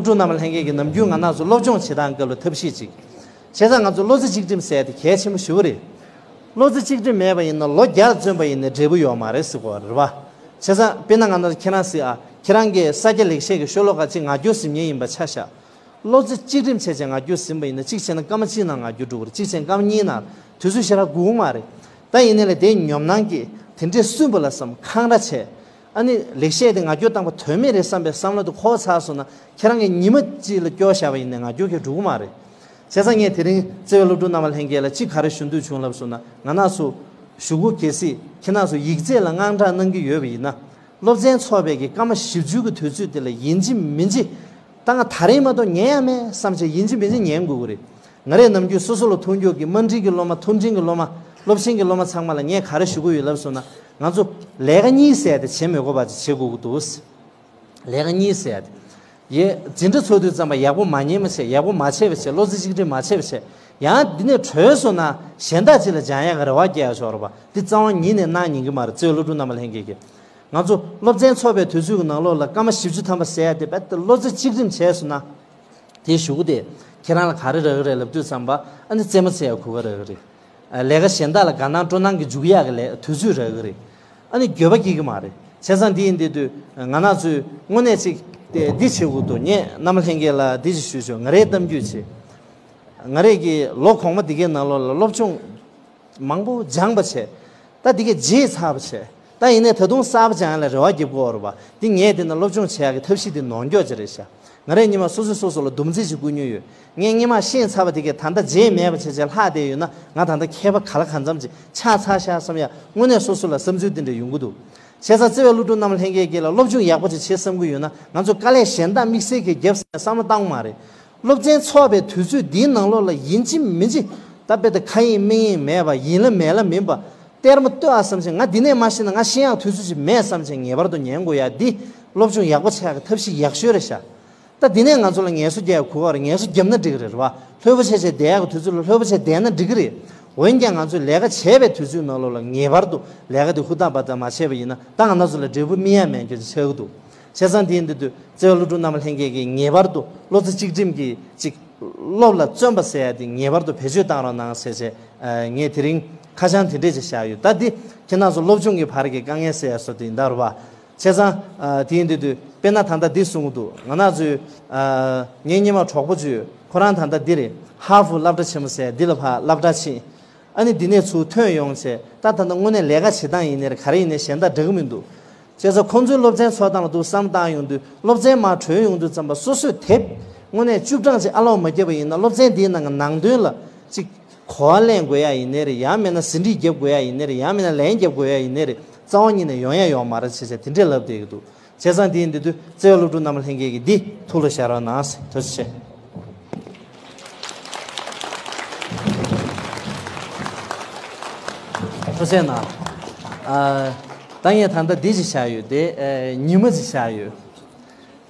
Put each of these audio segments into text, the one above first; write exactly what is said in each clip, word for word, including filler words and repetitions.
སློབ་ཕྲུག་རྣམ་པ་ལྷན་རྒྱས་ཀྱིས་ནམ་རྒྱུན་ང་རང་ཚོ་སློབ་སྦྱོང་བྱེད་སྟངས་སྐབས་ལ་ཐབས་ཤེས་ཅིག་བྱས་ཙང་ང་ཚོ་བློ་རྩེ་གཅིག་སྒྲིམ་ཟེར་ཡ་དེ་གལ་ཆེན་པོ་ཞེ་པོ་རེད། བློ་རྩེ་གཅིག་སྒྲིམ་མེད་པ་ཡིན་ན་ལོ་བརྒྱ་བརྩོན་པ་ཡིན་ན་འབྲས་བུ་ཡོད་མ་རེད་ཟེར་གོ་རེད་བ། བྱས་ཙང་དཔེར་ན་ང་རང་ཚོ་ཁྱེད་རང་གཟིགས་ཨ། ཁྱེད་རང་གིས་ས་སྐྱ་ལེགས་བཤད་ཀྱི་ཤོ་ལོ་ཀ་གཅིག་ངག་རྒྱུན་ཟིན་མཁན་ཡིན་པ་ཆ་བཞག་བློ་རྩེ་གཅིག་སྒྲིམ་བྱས་བྱས་ངག་རྒྱུན་ཟིན་པ་ཡིན་ན་གཅིག་བྱས་ན་སྐར་མ་གཅིག་ནང་ངག་རྒྱུན་འགྲོ་གི་རེད། གཅིག་བྱས་ན་སྐར་མ་གཉིས་ནང་དུས་ཚོད་ཞེ་དྲག་འགོར་གི་མ་རེད། ད་ཡིན་ནའི་ལས་དེའི་ཉོབ་སྣང་གིས་དེ་འདྲས་སུན་པ་ལ་བསམ་འཁང་ར་བྱས། ཨ་ནི་ལེགས་བཤད་དེ་ངག་རྒྱུན་བཏང་པ་དོན་མེད་རེད་བསམ་པའི་བསམ་བློ་དེ་འཁོར་ཚར་སོང་ན་ཁྱེད་རང་གིས་ཉི་མ་གཅིག་ལ་སྐྱོར་བཞག་པ་ཡིན་ནའི་ངག་རྒྱུན་གྱིས་འགྲོ་གི་མ་རེད། བྱས་ཙང་ངས་དེ་རིང་བརྩེ་བའི་སློབ་ཕྲུག་རྣམ་པ་ལྷན་རྒྱས་ལ་གཅིག་ག་རེ་ཞུ་འདོད་བྱུང་ལབ་སོང་ན་ང་རང་ཚོ་གཞུག་གུ་གལ་སྲིད་ཁྱེད་རང་ཚོ་ཡིག་ཚད་ལ་དངངས་སྐྲག་གནང་གི་ཡོད་པ་ཡིན་ན། སློབ་ཚན་ཚོགས་པའི་གི་སྐར་མ་བཞི་བཅུ་གི་དུས་ཚོད་དེ་ལ་ཡིན་གཅིག་མིན་གཅིག་ད་ང་ད་རེས་མ་གཏོགས་ཉན་ཡ་མེད་བསམ་བྱས་ཡིན་གཅིག་མིན་གཅིག་ཉན་དགོས་ཀྱི་རེད། ང་རས་ནམ་རྒྱུན་སོ་སོ་ལ་མཐོང་རྒྱུ་གི་དམའ་འབྲིང་གི་སློབ་མ་མཐོ་འབྲིང་གི་སློབ་མ་སློབ་ཆེན་གྱི་སློབ་མ་ཚང་མ་ལ་ངས་ག་རེ་ཞུ་གི་ཡོད་ལབ་སོང་ན་ང་ཚོ་ལས་ཀ་གཉིས་ཟེར་ཡ་དེ་བྱེད་མི་དགོས་པ་ཅིག་བྱེད་དགོས་ཀྱི་འདུག་ལས་ཀ་གཉིས་ཟེར་ཡ་དེ། ཡེ་འཛིན་གྲྭ་ཚོགས་དུས་ཙམ་པ་ཡག་པོ་མ་ཉན་པ་བྱས། ཡག་པོ་མ་བྱས་པ་བྱས། བློ་རྩེ་གཅིག་སྒྲིམ་མ་བྱས་པ་བྱས། ཡང་འདི་ནས་གྲོལ་སོང་ན་གཞན་དག་ཅིག་ལ་སྦྱང་ཡག་གི་རེ་བ་སྐྱེ་ཡག་ཤོར་བ་འདི་རྩ་བ་ཉིད་ནས་གནང་ཉན་གྱི་མ་རེད། བརྩེ་བའི་སློབ་ཕྲུག་རྣམ་པ་ལྷན་རྒྱས་ཀྱིས། ང་ཚོ་སློབ་ཚན་ཚོགས་པའི་དུས་ཚོད་ཀྱི་ནང་ལོགས་ལ་སྐར་མ་བཞི་བཅུ་ཐམ་པ་ཟེར་ཡ་དེ་རྦད་དེ་བློ་རྩེ་གཅིག་སྒྲིམ་བྱས་སོང་ན། དེའི་གཞུག་གུ་དེ་ཁྱེད་རང་ལ་ག་རེ་རག་གི་རེད་ལབ་དུས་ཙམ་པ་ཨ་ནི་རྩེད་མོ་རྩེ་ཡ་གོ་སྐབས་རག་གི་རེད། ཨ་ལས་ཀ་གཞན་དག་ལ་དགའ་སྣང་སྤྲོ་སྣང་གི་འཇུག་ཡག་གི་ལས་དུས་ཚོད་རག་གི་རེད། ཨ་ནི་འགྱོད་པ་སྐྱེ་གི་མ་རེད། བྱས་ཙང་འདི་ཡིན་དེ་དུས་ང་རང་ཚོས་དངོས་གནས་ཅིག་དེ་འདི་བྱེད་དགོས་འདུག་ངས་རྣམ་པ་ལྷན་རྒྱས་ལ་འདི་ཅིག་ཞུ་ཆོག་ང་རའི་གཏམ་རྒྱུད་བྱེད། ང་རས་ཀྱི་ལོ་གོང་མ་འདི་གའི་ནང་ལོགས་ལ་སློབ་སྦྱོང་མང་པོ་སྦྱངས་པ་བྱས། ད་འདི་གའི་བརྗེད་ཚར་བ་བྱས། ད་ཡིན་ནའི་ད་དུང་གསར་པ་སྦྱང་ཡ་ལ་རེ་བ་རྒྱབ་དགོས་རེད་པ། འདི་ངས་བལྟས་ན་སློབ་སྦྱོང་བྱེད་ཡག་གི་ཐབས་ཤེས་འདི་ནོར་འགྱོག་ཅིག་རེད་ཤག་ང་རས་སྔོན་མ་སོ་སོས་སོ་སོ་ལ་སྡོམ་རྩིས་ཅིག་བསྐུར་མྱོང་ཡོད། ངས་སྔོན་མ་ཤེས་ཚར་བ་དེ་གས་ད་ལྟ་བརྗེད་མེད་པ་བྱས་བྱས་ལྷག་བསྡད་ཡོད་ན་ང་ད་ལྟ་མཁས་པ་ག་ལ་གང་འཚམ་ཅིག་ཆགས་ཚར་ཤག་བསམ་ཡ་དངོས་གནས་སོ་སོ་ལ་བསམ་ཚུལ་འདི་འདྲ་ཡོང་གི་འདུག་བྱས་ཙང་བརྩེ་བའི་སློབ་ཕྲུག་རྣམ་པ་ལྷན་རྒྱས་ཀྱིས་ལ་སློབ་སྦྱོང་ཡག་པོ་ཅིག་བྱེད་བསམ་གྱི་ཡོད་ན་ང་ཚོ་དཀའ་ལས་གཞན་དག་དམིགས་བསལ་གྱིས་རྒྱབ་ཟེར་བསམ་བློ་བཏང་གི་མ་རེད། སློབ་ཚན་ཚོགས་པའི་དུས་ཚོད་འདིའི་ནང་ལོགས་ལ་ཡིན་གཅིག་མིན་གཅིག་ད་དཔེ་དེ་ཁ་ཡེངས་མིག་ཡེངས་མེད་པ་ཡིན་ལ་མེད་ལ་མིན་པ། གཏེར་མ་ལྟོས་ཨ་བསམ་བྱས་ང་འདི་ནས་མ་ཤེས་ན་ང་ཤེས་ཡག་དུས་ཚོད་ཅིག་མེད་བསམ་བྱས་ངེས་པར་དུ་ཉན་དགོས་ཡ་འདི་སློབ་སྦྱོང་ཡག་པོ་བྱེད་ཡག་གི་ཐབས་ཤེས་ཡག་ཤོས་རེད་ཤག་ད་འདི་ནས་ང་ཚོ་ལ་ངལ་གསོ་རྒྱག་ཡག་གོ་སྐབས་རེད། ངལ་གསོ་བརྒྱབ་ན་འགྲིག་གི་རེད་རེད་བ། ལྷོད་པོ་བྱས་བྱས་བསྡད་ཡག་གི་དུས་ཚོད་ལ་ལྷོད་པོ་བྱས་བསྡད་ན་འགྲིག་གི་རེད། འོན་ཀྱང་ང་ཚོས་ལས་ཀ་བྱས་པའི་དུས་ཚོད་ནང་ལོགས་ལ་ངེས་པར་དུ་ལས་ཀ་དེ་ཧུར་ཐག་འབད་ཐག་མ་བྱས་པ་ཡིན་ན་ད་ང་རང་ཚོ་ལ་འབྲས་བུ་སྨིན་ཡག་མེད་རྒྱུ་ཆགས་ཀྱི་འདུག་བྱས་ཙང་དེ་ཡིན་དུས་བརྩེ་བའི་སློབ་ཕྲུག་རྣམ་པ་ལྷན་རྒྱས་ཀྱིས་ངེས་པར་དུ་བློ་རྩེ་གཅིག་སྒྲིམ་གྱིས་ཅིག་སློབ་ལ་བརྩོན་པ་ཟེར་ཡ་དེ་ངེས་པར་དུ་བེད་སྤྱོད་བཏང་རོགས་གནང་ཟེར་བྱས། ཨ། ངས་དེ་རིང་ཁ་བྱང་དེ་འདྲས་ཅིག་བཞག་ཡོད། ད་འདི་ཁྱེད་རང་ཚོ་སློབ་སྦྱོང་གི་བར་གྱི་དཀའ་ངལ་སེལ་ཡ་བཟོ་དེ་ཡིན་ད་རེད་བ། བྱས་ཙང་། ཨ། དེ་ཡིན་དུས་དུས་དཔེར་ན་ད་ལྟ་འདི་གསུང་གི་འདུག་ང་རང་ཚོའི། ཨ། ངའི་སྔོན་མ་གྲོགས་པོ་ཅིག་ཡོད། ཁོ་རང་ད་ལྟ་འདི་རེད། ཧ་ཧྥུ་སློབ་གྲྭ་ཆེན་མོ་ཟེར་འདི་ལ་ཕར་སློབ་གྲྭ་ཕྱིན། ཨ་ནི་འདི་ནས་ཚུར་ཐོན་ཡོང་བྱས་ད་ད་ལྟ་དངོས་གནས་ལས་ཀ་བྱེད་སྟངས་ཡིན་ནའི་རེད་ག་རེ་ཡིན་ནའི་གཞན་དག་འདྲ་གི་མི་འདུག་བྱས་ཙང་ཁོང་ཚོའི་སློབ་ཚན་ཚོགས་སྟངས་ལ་འདུག་བསམ་བཏང་ཡོང་དུས་སློབ་ཚན་མར་གྲོལ་ཡོང་དུས་ཙམ་པ་སོ་སོས་དེབ་དངོས་གནས་བཅུ་གྲངས་ཅིག་ཨ་ལོག་མ་བརྒྱབ་པ་ཡིན་ན་སློབ་ཚན་འདིའི་ནང་གི་ནང་དོན་ལ་ཅིག་གོ་བ་ལེན་དགོས་ཡ་ཡིན་ནའི་རེད། ཡང་མིན་ན་ཟིན་བྲིས་རྒྱབ་དགོས་ཡ་ཡིན་ནའི་རེད། ཡང་མིན་ན་ལན་རྒྱབ་དགོས་ཡ་ཡིན་ནའི་རེད། རྩ་བ་ཉིད་ནས་ཡོང་ཡ་ཡོད་མ་རེད་བྱས་བྱས་དེ་འདྲས་ལབ་བསྡད་ཀྱི་འདུག་བྱས་ཙང་དེ་ཡིན་དུས་བརྩེ་བའི་སློབ་ཕྲུག་རྣམ་པ་ལྷན་རྒྱས་ཀྱིས་འདི་ཐུགས་ལ་བཞག་རོགས་གནང་། ཐུགས་རྗེ་ཆེ། ཐུགས་རྗེ་གནང་། ཨ། ད་ངས་ད་ལྟ་འདི་ཅིག་བཞག་ཡོད་དེ། ཨ། ཉི་མ་ཅིག་བཞག་ཡོད།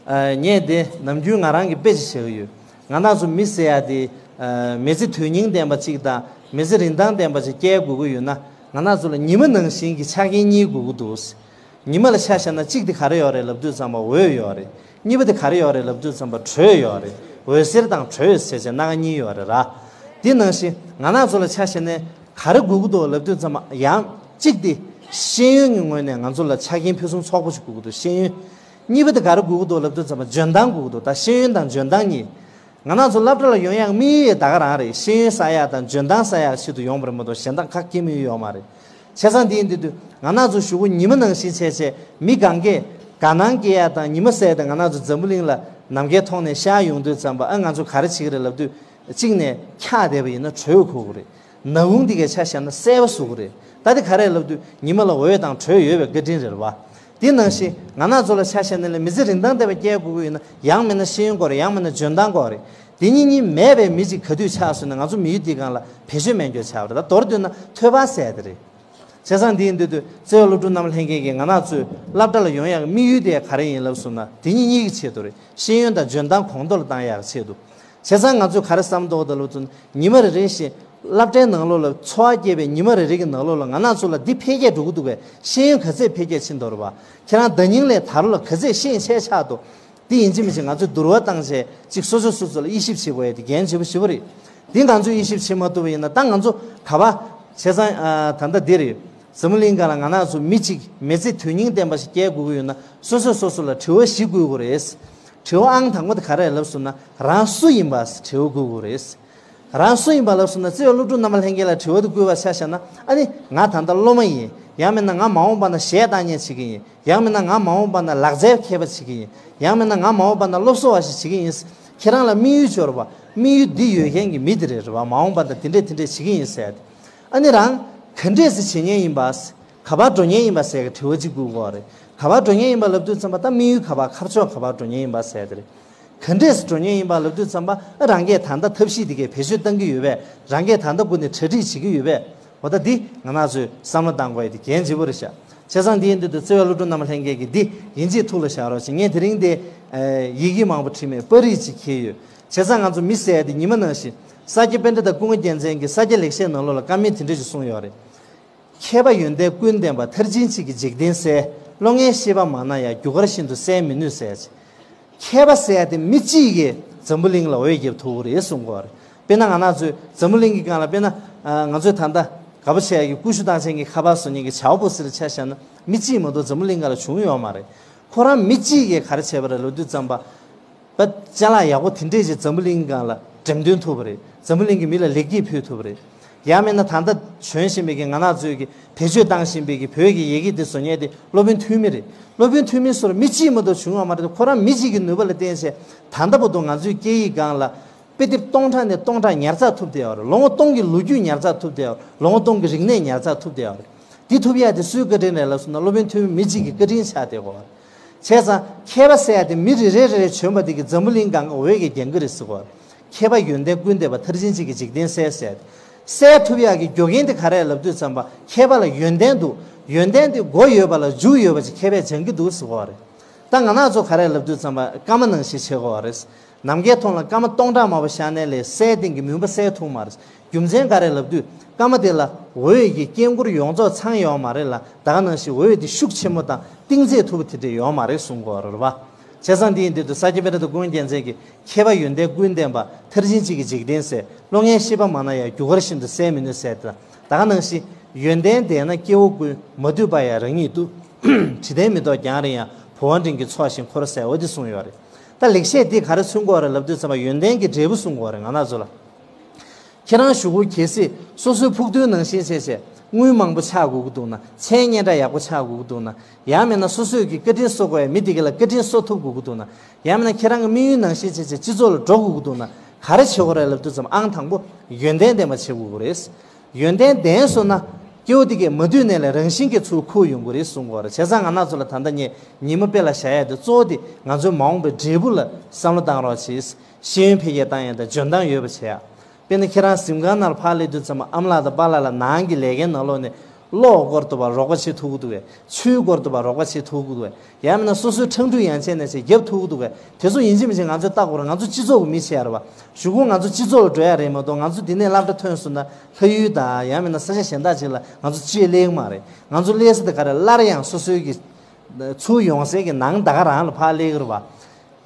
ཨ། ངས་དེ་ནམ་རྒྱུན་ང་རང་གི་དཔེ་ཅིག་བཞག་གི་ཡོད། ང་རང་ཚོ་མི་ཟེར་ཡ་དེ། ཨ། མི་ཚེ་དོན་སྙིང་ལྡན་པ་ཅིག་དང་མི་ཚེ་རིན་ཐང་ལྡན་པ་ཅིག་སྐྱེལ་དགོས་ཀྱི་ཡོད་ན་ང་རང་ཚོ་ལ་ཉི་མ་ནང་བཞིན་གྱི་ཆ་རྐྱེན་གཉིས་དགོས་ཀྱི་འདུག་ཉི་མ་ལ་ཆ་བཞག་ན་གཅིག་དེ་ག་རེ་ཡོད་རེད་ལབ་དུས་ཙམ་པ་འོད་ཡོད་རེད། གཉིས་པ་དེ་ག་རེ་ཡོད་རེད་ལབ་དུས་ཙམ་པ་དྲོད་ཡོད་རེད། འོད་ཟེར་དང་དྲོད་ཟེར་བྱས་སྣ་ཁ་གཉིས་ཡོད་རེད་ར། དེ་ནང་བཞིན་ང་རང་ཚོ་ལ་ཆ་བཞག་ན་ག་རེ་དགོས་ཀྱི་འདུག་ལབ་དུས་ཙམ་པ་ཡང་གཅིག་དེ་ཤེས་ཡོན་གྱི་ངོས་ནས་ང་ཚོ་ལ་ཆ་རྐྱེན་ཕུན་སུམ་ཚོགས་པོ་ཞིག་དགོས་ཀྱི་འདུག་ཤེས་ཡོན། གཉིས་པ་དེ་ག་རེ་དགོས་ཀྱི་འདུག་ལབ་དུས་ཙམ་པ་འཇོན་ཐང་དགོས་ཀྱི་འདུག་ད་ཤེས་ཡོན་དང་འཇོན་ཐང་གཉིས། ང་རང་ཚོ་སློབ་གྲྭ་ལ་ཡོང་ཡག་དམིགས་ཡུལ་ད་ག་རང་རེད། ཤེས་ཡོན་བསགས་ཡག་དང་འཇོན་ཐང་བསགས་ཡག་ཆེད་དུ་ཡོང་བ་རེད་མ་གཏོགས་གཞན་དག་ག་གེ་དམིགས་ཡུལ་ཡོད་མ་རེད། བྱས་ཙང་དེ་ཡིན་དུས་དུས་ང་རང་ཚོ་གཞུག་གུ་ཉི་མ་ནང་བཞིན་བྱས་བྱས་མི་གང་གས་དགའ་སྣང་སྐྱེ་ཡག་དང་ཉི་མ་གསལ་དེ་ང་རང་ཚོ་འཛམ་བུ་གླིང་ལ་ནམ་མཁའི་ཐོག་ནས་ཤར་ཡོང་དུས་ཙམ་པ་ཨ་ང་ཚོ་ག་རེ་བྱེད་ཀྱི་རེད་ལབ་དུས་གཅིག་ནས་འཁྱག་བསྡད་པ་ཡིན་ན་དྲོད་ཁོག་གི་རེད། ནག་ཁུང་འདི་གའི་ཆ་བཞག་ན་གསལ་པོ་བཟོ་གི་རེད། ད་དེ་ག་རེ་ལབ་དུས་ཉི་མ་ལ་འོད་དང་དྲོད་ཡོད་པའི་བཀའ་དྲིན་རེད་བ། དེ་ནང་བཞིན་ང་རང་ཚོ་ལ་ཆ་བཞག་ན་ལས་མི་ཚེ་རིན་ཐང་ལྡན་པ་སྐྱེལ་དགོས་ཀྱི་ཡོད་ན་ཡང་མིན་ན་ཤེས་ཡོན་དགོས་རེད། ཡང་མིན་ན་འཇོན་ཐང་དགོས་རེད། དེ་གཉིས་གཉིས་མེད་པའི་མི་གཅིག་ག་དུས་ཆགས་སོང་ན་ང་ཚོ་མི་ཡུལ་འདིའི་སྒང་ལ་བེད་སྤྱོད་མེད་འགྱོ་ཆགས་པ་རེད། ད་མདོར་བསྡུས་ན་ཐོས་པ་ཟེར་དེ་རེད། བྱས་ཙང་འདི་ཡིན་དུས་དུས་བརྩེ་བའི་སློབ་ཕྲུག་རྣམ་པ་ལྷན་རྒྱས་ཀྱིས་ང་རང་ཚོའི་སློབ་གྲྭ་ལ་ཡོང་ཡག་གི་དམིགས་ཡུལ་དེ་ག་རེ་ཡིན་ལབ་སོང་ན་དེ་གཉིས་གཉིས་ཀྱི་ཆེད་དུ་རེད། ཤེས་ཡོན་དང་འཇོན་ཐང་གོང་མཐོར་བཏང་ཡག་གི་ཆེད་དུ། བྱས་ཙང་ང་ཚོས་ག་རེ་བསམ་གཏོང་གི་འདུག་ལབ་དུས་ཉི་མ་རེ་རེ་བཞིན་སློབ་གྲྭའི་ནང་ལོགས་ལ་འཚོ་བ་སྐྱེལ་བའི་ཉི་མ་རེ་རེ་གི་ནང་ལོགས་ལ་ང་རང་ཚོ་ལ་འདི་འཕེལ་རྒྱས་འགྲོ་གི་འདུག་པས། ཤེས་ཡོན་ག་ཚད་འཕེལ་རྒྱས་ཕྱིན་འདུག་རེད་པ། ཁྱེད་རང་ཟླ་ཉིན་ལས་ད་རུང་ལ་ག་ཚད་ཤེས་ཡོན་ཆེ་ཆགས་འདུག་དེ་ཡིན་གཅིག་མིན་གཅིག་ང་ཚོས་བསྡུར་བ་བཏང་བྱས་གཅིག་སོ་སོ་སོ་སོ་ལ་དབྱེ་ཞིབ་བྱེད་དགོས་ཡ་དེ་འགན་ཆེ་པོ་ཞེ་པོ་རེད། འདི་ང་ཚོས་དབྱེ་ཞིབ་བྱེད་མ་ཐུབ་པ་ཡིན་ན་ད་ང་ཚོ་ག་པ་བྱས་ཙང་ད་ལྟ་འདི་རེད། འཛམ་བུ་གླིང་སྒང་ལ་ང་རང་ཚོ་མི་གཅིག་མི་ཚེ་དོན་སྙིང་ལྡན་པ་ཞིག་སྐྱེལ་དགོས་ཀྱི་ཡོད་ན་སོ་སོས་སོ་སོ་ལ་དྲི་བ་བཞི་བཀོད་དགོས་རེད། དྲི་བ་ཨང་དང་པོ་དེ་ག་རེ་ལབ་སོང་ན་རང་སུ་ཡིན་པ་དྲི་བ་བཀོད་དགོས་རེད། རང་སུ་ཡིན་པ་ལབ་སོང་ན་བརྩེ་བའི་སློབ་ཕྲུག་རྣམ་པ་ལྷན་རྒྱས་ལ་དྲི་བ་དེ་བཀོད་པ་ཆ་བཞག་ན་ཨ་ནི་ང་ད་ལྟ་སློབ་མ་ཡིན། ཡང་མིན་ན་ང་མ་འོངས་པ་ན་གཞས་བཏང་མཁན་བྱེད་ཀྱི་ཡིན། ཡང་མིན་ན་ང་མ་འོངས་པ་ན་ལག་རྩལ་མཁས་པ་བྱེད་ཀྱི་ཡིན། ཡང་མིན་ན་ང་མ་འོངས་པ་ན་སློབ་གསོ་བ་ཞིག་བྱེད་ཀྱི་ཡིན། ཁྱེད་རང་ལ་དམིགས་ཡུལ་འབྱོར་བ་དམིགས་ཡུལ་འདི་ཡོད་མཁན་གྱི་མི་དེ་རེད་རེད་བ། མ་འོངས་པ་ན་དེ་འདྲས་དེ་འདྲས་བྱེད་ཀྱི་ཡིན་ཟེར་ཏེ། ཨ་ནི་རང་ག་འདྲས་སེ་བྱེད་མཁན་ཡིན་པ། ག་པར་འགྲོ་མཁན་ཡིན་པ་ཟེར་གི་དྲི་བ་གཅིག་བཀོད་དགོས་རེད། ག་པར་འགྲོ་མཁན་ཡིན་པ་ལབ་དུས་ཙམ་པ་ད་དམིགས་ཡུལ་ག་པར་ཁ་ཕྱོགས་ག་པར་འགྲོ་མཁན་ཡིན་པ་ཟེར་དེ་རེད། ག་འདྲས་སེ་འགྲོ་མཁན་ཡིན་པ་ལབ་དུས་ཙམ་པ་ཨ་རང་གིས་ད་ལྟ་ཐབས་ཤེས་དེ་གས་བེད་སྤྱོད་གཏང་གི་ཡོད་པས། རང་གིས་ད་ལྟ་སྒོ་ནས་གྲ་སྒྲིག་བྱེད་ཀྱི་ཡོད་པས། འོ་ད་འདི་ང་རང་ཚོས་བསམ་བློ་གཏང་དགོས་ཡ་དེ་གལ་ཆེན་པོ་རེད་ཤག་བྱས་ཙང་འདི་ཡིན་དུས་དུ་བརྩེ་བའི་སློབ་ཕྲུག་རྣམ་པ་ལྷན་རྒྱས་ཀྱིས་འདི་ཡིན་གཅིག་ཐུགས་ལ་བཞག་རོགས་ཞེས། ངས་དེ་རིང་འདི་ཡི་གེ་མང་པོ་བྲིས་མེད། པར་རིས་ཅིག་འཁྱེར་ཡོད། བྱས་ཙང་ང་ཚོ་མི་ཟེར་ཡ་དེ་ཉི་མ་ནང་བཞིན་ས་སྐྱ་པཎྜི་ཏ་ཀུན་དགའ་རྒྱལ་མཚན་གྱི་ས་སྐྱ་ལེགས་བཤད་ནང་ལོགས་ལ་བཀའ་མོལ་དེ་འདྲ་ཞིག་གསུངས་ཡོད་རེད། མཁས་པ་ཡོན་ཏན་ཀུན་ལྡན་པ། མཐར་ཕྱིན་གཅིག་གིས་འཇིག་རྟེན་གསལ། བློ་ངན་ཤེས་པ་མང་ན་ཡང་རྒྱུ་སྐར་བཞིན་དུ་གསལ་མི་ནུས་ཟེར། མཁས་པ་ཟེར་ཡ་དེ་མི་གཅིག་གིས་འཛམ་བུ་གླིང་ལ་འོད་བརྒྱབ་ཐུབ་ཀྱི་རེད་གསུང་གི་ཡོད་རེད། དཔེར་ན་ང་རང་ཚོའི་འཛམ་བུ་གླིང་གི་སྒང་ལ་དཔེར་ན་ང་ཚོས་ད་ལྟ་དགའ་པོ་བྱེད་ཡ་གི་ཀུ་ཤུ་བཏང་བྱེད་ཀྱི་ཁ་པར་བཟོ་མཁན་གྱི་ཆའོ་པོ་སི་ལ་ཆ་བཞག་ན་མི་གཅིག་མ་གཏོགས་འཛམ་བུ་གླིང་སྒང་ལ་བྱུང་ཡོད་མ་རེད། ཁོ་རང་མི་གཅིག་གིས་ག་རེ་བྱས་པ་རེད་ལབ་དུས་ཙམ་པ། པ། ཅ་ལག་ཡག་པོ་དེ་འདྲས་ཅིག་འཛམ་བུ་གླིང་སྒང་ལ་འགྲེམས་སྟོན་ཐུབ་པ་རེད། འཛམ་བུ་གླིང་གི་མི་ལ་ལེགས་སྐྱེས་ཕུལ་ཐུབ་པ་རེད། ཡང་མིན་ན་ད་ལྟ་བྱོན་བཞིན་པའི་གི་ང་རང་ཚོའི་གི་བེད་སྤྱོད་བཏང་བཞིན་པའི་གི་བོད་ཀྱི་ཡི་གེ་འདི་བཟོ་མཁན་དེ་སློབ་དཔོན་ཐོན་མི་རེད། སློབ་དཔོན་ཐོན་མི་ཚོར་མི་གཅིག་མ་གཏོགས་བྱུང་ཡོད་མ་རེད། ཁོ་རང་མི་གཅིག་གི་ནུས་པ་ལ་བརྟེན་བྱས་ད་ལྟ་བར་དུ་ང་ཚོའི་སྐད་ཡིག་སྒང་ལ་དཔེ་དེབ་སྟོང་ཕྲག་ནས་སྟོང་ཕྲག་ཉར་ཚགས་ཐུབ་བསྡད་ཡོད་རེད། ལོ་ངོ་སྟོང་གི་ལོ་རྒྱུས་ཉར་ཚགས་ཐུབ་བསྡད་ཡོད་རེད། ལོ་ངོ་སྟོང་གི་རིག་གནས་ཉར་ཚགས་ཐུབ་བསྡད་ཡོད་རེད། འདི་ཐུབ་ཡ་དེ་སུའི་བཀའ་དྲིན་རེད་ལབ་སོང་ན་སློབ་དཔོན་ཐོན་མི་མི་གཅིག་གི་བཀའ་དྲིན་ཆགས་བསྡད་ཡོད་རེད། བྱས་ཙང་མཁས་པ་ཟེར་ཡ་དེ་མི་རེ་རེ་རེ་རེ་བྱོན་པ་དེ་གིས་འཛམ་བུ་གླིང་སྒང་ག་འོད་ཀྱིས་བརྒྱན་གྱི་རེད་ཟེར་གོ། མཁས་པ་ཡོན་ཏན་ཀུན་ལྡན་པ། མཐར་ཕྱིན་གཅིག་གིས་འཇིག་རྟེན་གསལ་ཟེར་ཡ་དེ། གསལ་ཐུབ་ཡ་གི་རྒྱུ་རྐྱེན་དེ་ག་རེ་ལབ་དུས་ཙམ་པ་མཁས་པ་ལ་ཡོན་ཏན་འདུག་ཡོན་ཏན་དེ་མགོ་ཡོད་པ་ལ་མཇུག་ཡོད་པ་ཅིག་མཁས་པས་སྦྱང་གི་འདུག་ཟེར་གོ་རེད། ད་ང་རང་ཚོ་ག་རེ་ལབ་དུས་ཙམ་པ་སྐར་མ་ནང་བཞིན་བྱེད་དགོས་པ་རེད། ནམ་མཁའི་མཐོངས་ལ་སྐར་མ་སྟོང་ཕྲག་མང་པོ་ཤར་ནའི་ལས་གསལ་སྟེང་གི་མུན་པ་སེལ་ཐུབ་མ་རེད། རྒྱུ་མཚན་ག་རེ་ལབ་དུས་སྐར་མ་དེ་ལ་འོད་ཀྱི་དཀྱིལ་འཁོར་ཡོངས་རྫོགས་ཚང་ཡོད་མ་རེད་ལ། ད་ག་ནང་བཞིན་འོད་དེ་ཤུགས་ཆེན་པོ་དང་གཏིང་ཚད་མཐོ་པོ་དེ་འདྲས་ཡོད་མ་རེད་གསུང་གི་ཡོད་རེད་པ། བྱས་ཙང་འདི་ཡིན་དུས་དུ་ས་སྐྱ་པཎྜི་ཏ་ཀུན་མཁྱེན་མཚན་གྱིས་མཁས་པ་ཡོན་ཏན་ཀུན་ལྡན་པ། མཐར་ཕྱིན་གཅིག་གིས་འཇིག་རྟེན་གསལ། བློ་ངན་ཤེས་པ་མང་ན་ཡང་རྒྱུ་སྐར་བཞིན་དུ་གསལ་མི་ནུས་ཟེར་ཏེ། ད་ག་ནང་བཞིན་ཡོན་ཏན་ལྡན་ན་སྐྱེ་བོ་ཀུན། མ་བཏུབ་པ་ཡང་རང་ཉིད་བཏུབ། དྲི་ལྡན་མེ་ཏོག་རྒྱང་རིང་ཡང་། བུམ་པ་འབྲིང་གི་ཚོགས་བཞིན་འཁོར་ཟེར་འོ་དེ་གསུངས་ཡོད་རེད། ད་ལེགས་བཤད་འདི་ག་རེ་མཚོན་གྱི་ཡོད་རེད་ལབ་དུས་ཙམ་པ་ཡོན་ཏན་གྱི་འབྲས་བུ་གསུང་གི་ཡོད་རེད་ང་རང་ཚོ་ལ། ཁྱེད་རང་གཞུག་གུ་གལ་སྲིད་སོ་སོའི་ཕུགས་འདུན་ནང་བཞིན་བྱས་བྱས་དངུལ་མང་པོ་ཆགས་དགོས་ཀྱི་འདུག་ན། མཚན་སྙན་གྲགས་ཡག་པོ་ཆགས་དགོས་ཀྱི་འདུག་ན། ཡང་མིན་ན་སོ་སོས་ཀྱི་བཀའ་དྲིན་གསོ་དགོས་ཡ་མི་དེ་ག་ལ་བཀའ་དྲིན་གསོ་ཐུབ་དགོས་ཀྱི་འདུག་ན། ཡང་མིན་ན་ཁྱེད་རང་གི་དམིགས་ཡུལ་ནང་བཞིན་བྱས་བྱས་སྤྱི་ཚོགས་ལ་འགྲོ་དགོས་ཀྱི་འདུག་ན། ག་རེ་བྱེད་དགོས་རེད་ལབ་དུས་ཙམ་ཨང་དང་པོ་ཡོན་ཏན་ལྡན་པ་བྱེད་དགོས་ཀྱི་རེད། ཡོན་ཏན་ལྡན་སོང་ན་སྐྱེ་བོ་དེ་གས་མ་དུས་ནས་ལས་རང་བཞིན་གྱིས་ཚུར་ཁུར་ཡོང་གི་རེད་གསུང་གི་ཡོད་རེད། བྱས་ཙང་ང་རང་ཚོ་ལ་ད་ལྟ་ངས་ཉི་མ་དཔེ་ལ་བཞག་ཡ་དེ་གཙོ་བོ་དེ་ང་ཚོའི་མ་འོངས་པའི་འབྲས་བུ་ལ་བསམ་བློ་བཏང་རོགས་བྱེད། ཤེས་ཡོན་འཕེལ་རྒྱས་བཏང་ཡ་དང་འཇོན་ཐང་ཡོད་པ་བྱེད་ཡ། དཔེར་ན་ཁྱེད་རང་གཟིམ་ཁང་ནང་ལ་ཕར་སླེབས་དུས་ཙམ་པ་ཨ་མ་ལགས་དང་པཱ་ལགས་ལ་ནང་གི་ལས་ཀའི་ནང་ལོགས་ནས་གློག་སྐོར་ཐུབ་པ་རོགས་པ་བྱེད་ཐུབ་ཀྱི་འདུག་གས། ཆུའི་སྐོར་ཐུབ་པ་རོགས་པ་བྱེད་ཐུབ་ཀྱི་འདུག་གས། ཡང་མིན་ན་སོ་སོའི་ཁྲང་ཁྲུས་ཡང་བྱས་ནས་བྱས་རྒྱབ་ཐུབ་ཀྱི་འདུག་གས། དེ་ཚོ་ཡིན་གཅིག་མིན་གཅིག་ང་ཚོས་བལྟ་དགོས་རེད། ང་ཚོ་སྤྱི་ཚོགས་ཀྱི་མི་བྱས་རེད་བ། གཞུག་གུ་ང་ཚོ་སྤྱི་ཚོགས་ལ་འགྲོ་ཡ་རེད་མ་གཏོགས་ང་ཚོ་འདི་ནས་སློབ་གྲྭ་ཐོན་སོང་ན་ལྷ་ཡུལ་དང་ཡང་མིན་ན་ས་ཆ་གཞན་དག་ཅིག་ལ་ང་ཚོ་ཅིག་སླེབས་ཀྱི་མ་རེད། ང་ཚོ་སླེབས་ས་དེ་ག་རེ་སླར་ཡང་སོ་སོའི་གི་ཚུར་ཡོང་སའི་གི་ནང་ད་ག་རང་ལ་ཕར་སླེབས་ཀྱི་རེད་བ།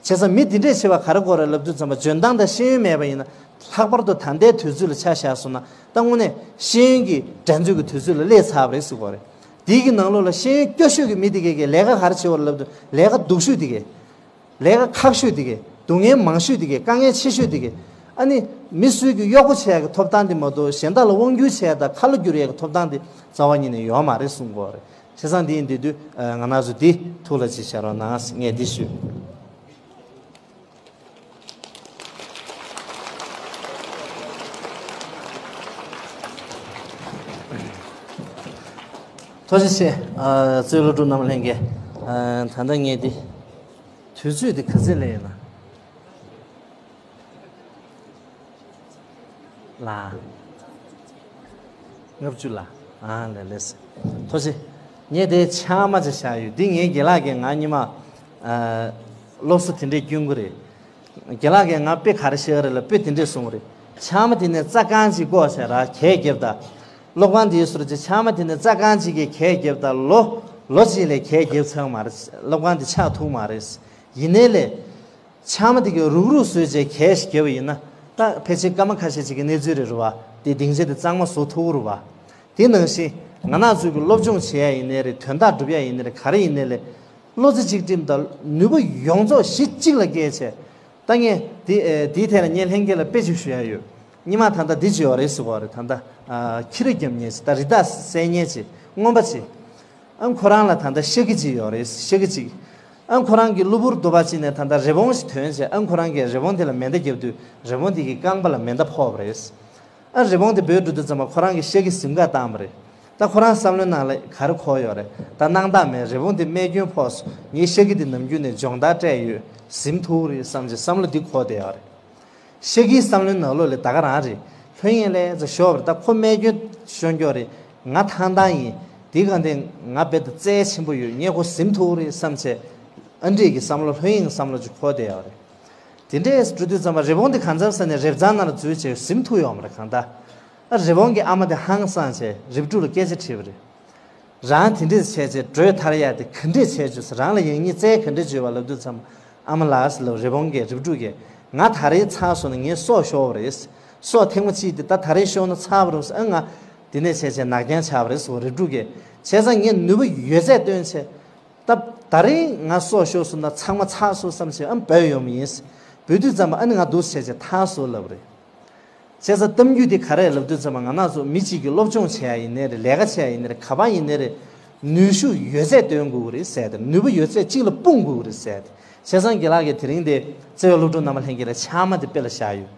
བྱས་ཙང་མི་འདི་འདྲས་བྱེད་པ་ག་རེ་དགོས་རེད་ལབ་དུས་ཙམ་པ་འཇོན་ཐང་དང་ཤེས་ཡོན་མེད་པ་ཡིན་ན་ལྷག་པར་དུ་ད་ལྟའི་དུས་ཚོད་ལ་ཆ་བཞག་སོང་ན་ད་དངོས་གནས་ཤེས་ཡོན་གྱི་འགྲན་རྩོད་ཀྱི་དུས་ཚོད་ལ་སླེབས་ཚར་བ་རེད་ཟེར་དགོས་རེད། དེའི་གི་ནང་ལོགས་ལ་ཤེས་ཡོན་སྐྱོ་ཤོས་ཀྱི་མི་དེ་གས་ཀྱིས་ལས་ཀ་ག་རེ་བྱེད་དགོས་རེད་ལབ་དུས་ལས་ཀ་སྡུག་ཤོས་དེ་གས། ལས་ཀ་ཁག་ཤོས་དེ་གས། སྡུག་བསྔལ་མང་ཤོས་དེ་གས། དཀའ་ངལ་ཆེ་ཤོས་དེ་གས། ཨ་ནི་མི་སུས་ཀྱི་གཡོག་པོ་བྱེད་ཡག་གི་ཐོབ་ཐང་དེ་མ་གཏོགས་གཞན་དག་ལ་དབང་སྒྱུར་བྱེད་ཡག་དང་ཁ་ལོ་བསྒྱུར་ཡག་གི་ཐོབ་ཐང་དེ་རྩ་བ་ཉིད་ནས་ཡོད་མ་རེད་གསུང་གི་ཡོད་རེད། བྱས་ཙང་འདི་ཡིན་དུས་དུས་ང་རང་ཚོ་འདི་ཐུགས་ལ་ཅིག་བཞག་རོགས་གནང་ངས་འདི་ཞུ། ཐུགས་རྗེ་ཆེ། ཨ་གཙོས་སློབ་ཕྲུག་རྣམ་པ་ལྷན་རྒྱས། ཨ་ད་ལྟ་ངས་འདི་དུས་ཚོད་འདི་ག་ཚོད་ལས་ཡོད་ན། ལ། ལྔ་བཅུ་ལ། ཨ་ལས་ལས། ཐུགས་རྗེ། ངས་དེ་ཕྱགས་མ་ཅིག་བཞག་ཡོད། འདི་ངའི་རྒན་ལགས་ཀྱིས་ང་ཉི་མ། ཨ་སློབ་གསོ་དེ་འདྲས་སྐྱོན་གྱི་རེད། རྒན་ལགས་ཀྱིས་ང་དཔེ་ག་རེ་བཤད་ཀྱི་རེད་ལབ་དཔེ་དེ་འདྲས་གསུངས་རེད། ཕྱགས་མ་དེ་ནས་རྩྭ་རྐང་གཅིག་བཀོག་བྱས་ར་གས་བརྒྱབ་ད། སློབ་ཁང་དེའི་ཟུར་གྱི་ཕྱགས་མ་དེ་ནས་རྩྭ་རྐང་གཅིག་གིས་གས་བརྒྱབ་ད་ལོ། ལོ་གཅིག་ལས་གས་བརྒྱབ་ཚར་མ་རེད། སློབ་ཁང་དེ་ཆགས་ཐུབ་མ་རེད། ཡིན་ནའི་ལས། ཕྱགས་མ་དེ་གི་རུག་རུག་བཟོས་བྱས་གས་ཤིག་བརྒྱབ་པ་ཡིན་ན། ད་ཕལ་ཆེར་སྐར་མ་ཁ་ཤས་ཅིག་གི་གནས་ཚུལ་རེད་རུ་བ། དེ་སྡིངས་ཆ་དེ་གཙང་མ་བཟོ་ཐུབ་རུ་བ། དེ་ནང་བཞིན་ང་རང་ཚོ་གི་སློབ་སྦྱོང་བྱེད་ཡ་ཡིན་ནའི་རེད། དོན་དག་སྒྲུབ་ཡ་ཡིན་ནའི་རེད། ག་རེ་ཡིན་ནའི་ལས། བློ་རྩེ་གཅིག་སྒྲིམ་དང་ནུས་པ་ཡོངས་རྫོགས་གཞི་གཅིག་ལ་བསྐྱེད་བྱས། ད་ངས་དེ་ཨེ་དེའི་ཐད་ལ་ངས་ལྷན་རྒྱས་ལ་དཔེ་ཅིག་ཞུ་ཡ་ཡོད། སྔོན་མ་ད་ལྟ་འདི་ཅིག་ཡོད་རེད་ཟེར་གོ་རེད། ད་ལྟ་ཨ་ཁྱི་ར་རྒྱབ་མཁན་ཅིག་ད་རི་དྭགས་བསད་མཁན་ཅིག་རྔོན་པ་ཅིག་ཨ་ཁོ་རང་ལ་ད་ལྟ་ཤ་ཁྱི་ཅིག་ཡོད་རེད། ཤ་ཁྱི་ཅིག་ཨ་ཁོ་རང་གི་གློ་བུར་དུ་བ་ཅིག་ནས་ད་ལྟ་རི་བོང་ཞིག་ཐོན་བྱས། ཨ་ཁོ་རང་གིས་རི་བོང་དེ་ལ་མེ་མདའ་བརྒྱབ་དུས་རི་བོང་དེ་གི་རྐང་པ་ལ་མེ་མདའ་ཕོག་པ་རེད། ཨ་རི་བོང་དེ་བྲོས་འགྲོ་དུས་ཙམ་པ་ཁོ་རང་གི་ཤ་ཁྱི་གཟིམ་ཁར་བཏང་བ་རེད། ད་ཁོ་རང་བསམ་བློའི་ནང་ལ་ག་རེ་འཁོར་ཡོད་རེད། ད་སྣང་དག་མེད། རི་བོང་དེ་རྨས་སྐྱོན་ཕོག་སོང་། ངའི་ཤ་ཁྱི་དེ་ནམ་རྒྱུན་ནས་སྦྱོང་བརྡར་སྤྲད་ཡོད། གཟིམ་ཐུབ་རེད་བསམ་བྱས་བསམ་བློ་འདི་འཁོར་བསྡད་ཡོད་རེད། ཤ་ཁྱིའི་བསམ་བློའི་ནང་ལོགས་ལ་ད་ག་རང་རེད། ལྷོད་གཡེང་ལས་ཙམ་ཤོར་བ་རེད། ད་ཁོ་རྨས་སྐྱོན་ཤོར་རྒྱུ་རེད། ང་ཐང་ཐང་ཡིན། དེའི་སྒང་དེ་ང་རྦད་དེ་རྩལ་ཆེན་པོ་ཡོད། ངས་ཁོ་གཟིམ་ཐུབ་རེད་བསམ་བྱས། ཨ་འདྲས་ཀྱི་བསམ་བློ། ལྷོད་གཡེང་བསམ་བློ་ཅིག་འཁོར་བསྡད་ཡོད་རེད། དེ་འདྲས་འགྲོ་དུས་ཙམ་པ་རི་བོང་དེ་གང་འཚམ་ས་ནས་རེབ་གཙང་ནང་ལ་འཛུལ་བྱས་གཟིམ་ཐུབ་ཡོད་མ་རེད། གང་ལྟར་ཨ་རི་བོང་གི་ཨ་མ་དེ་ཧང་སངས་བྱས་རིབ་ཕྲུག་ལ་སྐད་ཆ་དྲིས་པ་རེད། རང་དེ་འདྲས་བྱས་བྱས་བྲོས་ཐར་ཡ་དེ་ག་འདྲས་བྱས་བྱུང་ཟེར། རང་ལ་ཡང་སྙིང་རྩལ་ག་འདྲས་བྱོས་པ་ལབ་དུས་ཙམ། ཨ་མ་ལགས་ཟེར་ལབ། རི་བོང་གིས། རིབ་ཕྲུག་གིས། ང་ད་རེས་ཚར་སོང་ན་ངའི་སྲོག་ཤོར་བ་རེད། སྲོག་ཐེངས་མ་གཅིག་དེ་ད་ད་རེས་ཤོར་ན་ཚར་བ་རེད་ཟེར། ཨ་ང་དེ་ནས་བྱས་བྱས་ནག་རྐྱང་ཆགས་པ་རེད་ཟེར། རིབ་ཕྲུག་གིས། བྱས་ཙང་ངས་ནུས་པ་ཡོད་ཚད་བཏོན་བྱས། ད་ད་རེས་ང་སྲོག་ཤོར་སོང་ན་ཚང་མ་ཚར་སོང་བསམ་བྱས་ཨ་བྲོས་ཡོང་བ་ཡིན། བྲོས་དུས་ཙམ་པ་ཨ་ནི་ང་འདུག་བྱས་བྱས་ཐར་སོང་ལབ་པ་རེད། བྱས་ཙང་གཏམ་རྒྱུད་འདི་ག་རེ་ལབ་དུས་ཙམ་པ། ང་རང་ཚོ་མི་གཅིག་གིས་སློབ་སྦྱོང་བྱེད་ཡ་ཡིན་ནའི་རེད། ལས་ཀ་བྱེད་ཡ་ཡིན་ནའི་རེད། ག་པར་ཡིན་ནའི་རེད། ནུས་ཤུགས་ཡོད་ཚད་བཏོན་དགོས་ཀྱི་རེད་ཟེར་ཏེ། ནུས་པ་ཡོད་ཚད་གཅིག་ལ་སྤུངས་དགོས་ཀྱི་རེད་ཟེར་ཏེ། བྱས་ཙང་རྒན་ལགས་ཀྱིས་དེ་རིང་འདི་བརྩེ་བའི་སློབ་ཕྲུག་རྣམ་པ་ལྷན་རྒྱས་ལ་ཕྱགས་མ་དེ་དཔེ་ལ་བཞག་ཡོད།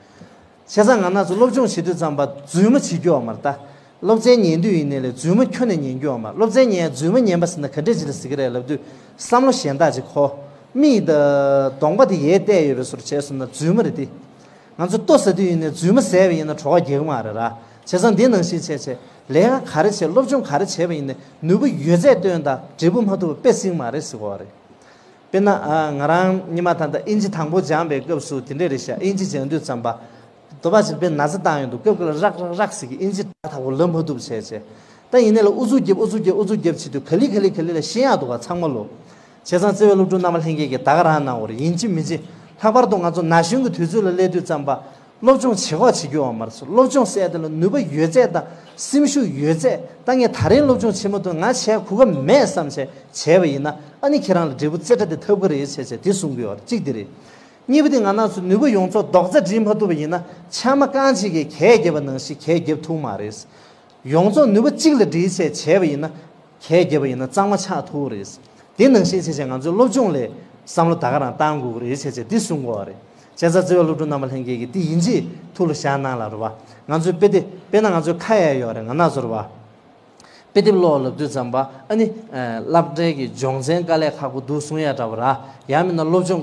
བྱས་ཙང་ང་རང་ཚོ་སློབ་སྦྱོང་བྱེད་དུས་ཙམ་པ་རྫུན་མ་བྱེད་རྒྱུ་ཡོད་མ་རེད་ད། སློབ་ཚན་ཉན་དུས་ཡིན་ནའི་ལས་རྫུན་མ་ཁྱོན་ནས་ཉན་རྒྱུ་ཡོད་མ་རེད། སློབ་ཚན་ཉན་ཡ་རྫུན་མ་ཉན་པ་ཟེར་ན་ག་འདྲས་ཅིག་ལ་ཟེར་གི་རེད་ལབ་དུས། བསམ་བློ་གཞན་དག་ཅིག་འཁོར། མིག་དང་གདོང་པ་དེ་ཡར་བལྟས་ཡོད་པའི་བཟོ་འདྲ་བྱས་སོང་ན་རྫུན་མ་རེད་དེ། ང་ཚོ་ལྟོ་ཟ་དུས་ཡིན་ནའི་རྫུན་མ་ཟས་པ་ཡིན་ན་གྲོད་ཁོག་རྒྱགས་གི་མ་རེད་ར། བྱས་ཙང་འདི་ནང་བཞིན་བྱས་བྱས་ལས་ཀ་ག་རེ་བྱས། སློབ་སྦྱོང་ག་རེ་བྱས་པ་ཡིན་ནའི་ནུས་པ་ཡོད་ཚད་བཏོན་དང་འབྲས་བུ་མ་ཐོབ་པ་དཔེ་སྲིད་མ་རེད་ཟེར་གོ་བ་རེད། དཔེར་ན་ཨ་ང་རང་སྔོན་མ་ད་ལྟ་ཨིན་ཇི་དང་པོ་སྦྱངས་པའི་སྐབས་སུ་དེ་འདྲས་རེད་ཤག་ཨིན་ཇི་སྦྱང་དུས་ཙམ་པ། དོ་བ་ཞིག་དཔེ་ན་ཚ་བཏང་ཡོང་དུས་སྐབས་སྐབས་ལ་རག་རག་རག་ཟེར་གི། ཨིན་ཇི་ད་ཐག་པོ་ལབ་མ་ཐུབ་བྱས་བྱས། ད་ཡིན་ནའི་ལ་ཨུ་ཚུགས་རྒྱབ་ཨུ་ཚུགས་རྒྱབ་ཨུ་ཚུགས་རྒྱབ་བྱེད་དུས་ག་ལེ་ག་ལེ་ག་ལེ་ལ་ཤེས་ཡག་འདུག་ག་ཚང་མ་ལོ། བྱས་ཙང་བརྩེ་བའི་སློབ་ཕྲུག་རྣམ་པ་ལྷན་རྒྱས་ཀྱིས་ད་ག་རང་གནང་བ་རེད། ཡིན་གཅིག་མིན་གཅིག་ལྷག་པར་དུ་ང་ཚོ་ན་གཞོན་གྱི་དུས་ཚོད་ལ་སླེབས་དུས་ཙམ་པ། སློབ་སྦྱོང་བྱེད་ཁོག་བྱེད་རྒྱུ་ཡོད་མ་རེད། སློབ་སྦྱོང་ཟེར་དེ་ལ་ནུས་པ་ཡོད་ཚད་དང་སེམས་ཤུགས་ཡོད་ཚད། ད་ངས་ད་རིང་སློབ་སྦྱོང་བྱེད་མ་ཐུབ། ང་བྱས་གོ་སྐབས་མེད་བསམ་བྱས་བྱས་པ་ཡིན་ན། ཨ་ནི་ཁྱེད་རང་ལ་འབྲས་བུ་རྩེ་གྲ་དེ་ཐོབ་ཀྱི་རེད་བྱས་བྱས་དེ་གསུང་གི་ཡོད་རེད། གཅིག་དེ་རེད། གཉིས་པ་དེ་ང་རང་ཚོ་ནུས་པ་ཡོངས་རྫོགས་རྡོག་རྩ་སྒྲིལ་མ་ཐུབ་པ་ཡིན་ན། ཕྱགས་མ་རྐང་གཅིག་གིས་གས་བརྒྱབ་པ་ནང་བཞིན་གས་བརྒྱབ་ཐུབ་མ་རེད། ཡོངས་རྫོགས་ནུས་པ་གཅིག་ལ་སྒྲིལ་བྱས་བྱས་པ་ཡིན་ན། གས་བརྒྱབ་པ་ཡིན་ན་གཙང་མ་ཆགས་ཐུབ་རེད། དེ་ནང་བཞིན་བྱས་བྱས་ང་ཚོའི་སློབ་སྦྱོང་ལ་བསམ་བློ་ད་ག་རང་བཏང་དགོས་ཀྱི་རེད་བྱས་བྱས་འདི་གསུང་དགོས་པ་རེད། བྱས་ཙང་བརྩེ་བའི་སློབ་ཕྲུག་རྣམ་པ་ལྷན་རྒྱས་ཀྱིས་འདི་ཡིན་གཅིག་ཐུགས་ལ་བཞག་གནང་ལབ་རེད་བ། ང་ཚོའི་དཔེ་དེབ་དཔེར་ན་ང་ཚོའི་ཁ་ཡ་ཡོད་རེད། ང་རང་ཚོ་རེད་བ། དཔེ་དེབ་ཀློག་ལབ་དུས་ཙམ་པ་ཨ་ནི་སློབ་གྲྭའི་གི་སྦྱོང་ཚན་དཀའ་ལས་ཁག་པོ་འདུག་གསུང་ཡ་འདྲ་བ་ར། ཡང་མིན་ན་སློབ་སྦྱོང་